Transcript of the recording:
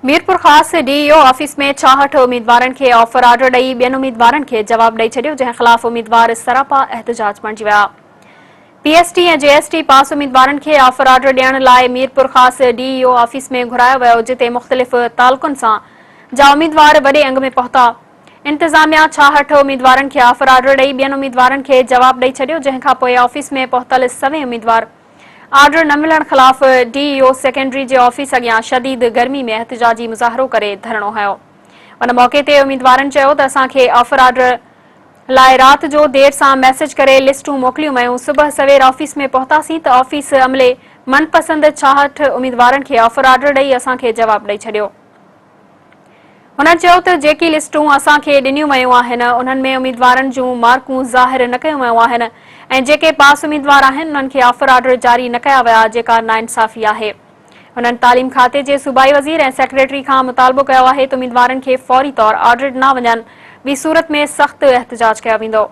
Mirpurkhas D اي O office ۾ 66 اميدوارن کي offer order ڏئي ٻين اميدوارن کي جواب ڏئي ڇڏيو جنهن خلاف اميدوار سراپا احتجاج بڻجي ويا. P S T ۽ G S T pass اميدوارن کي آفر آرڊر ڏيڻ لاء ميرپورخاص ڊي اي او آفيس ۾ گهرايو ويو جتي مختلف تعلقن سان جا اميدوار وڏي انگ ۾ پهتا. انتظاميا 66 اميدوارن کي آفر آرڊر ڏئي ٻين اميدوارن کي جواب ڏئي ڇڏيو جنهن کانپوء آفيس ۾ پهتل سوين اميدوار آرڊر نه ملڻ خلاف ڊي اي او سيڪنڊري جي آفيس اڳيان شديد گرمي ۾ احتجاجي مظاهرو ڪري ڌرڻو هنيو. ان موقعي تي اميدوارن چيو ته اسان کي آفر آرڊر لاء رات جو دير سان ميسيج ڪري لسٽون موڪليون ويون، صبح سوير آفيس ۾ پهتاسين ته آفيس عملي من پسند 66 اميدوارن کي آفر آرڊر ڏئي اسان کي جواب ڏئي ڇڏيو. هنن چيو ته جيڪي لسٽون اسان کي ڏنيون ويون آهن انهن ۾ اميدوارن جون مارڪون ظاهر نه ڪيون ويون آهن ۽ جيڪي پاس اميدوار آهن انهن کي آفر آرڊر جاري نه ڪيا ويا جيڪا ناانصافي آهي. هنن تعليم کاتي جي صوبائي وزير ۽ سيڪريٽري کان مطالبو ڪيو آهي ته اميدوارن کي فوري طور آرڊر ڏنا وڃن ٻي صورت ۾ سخت احتجاج ڪيو ويندو.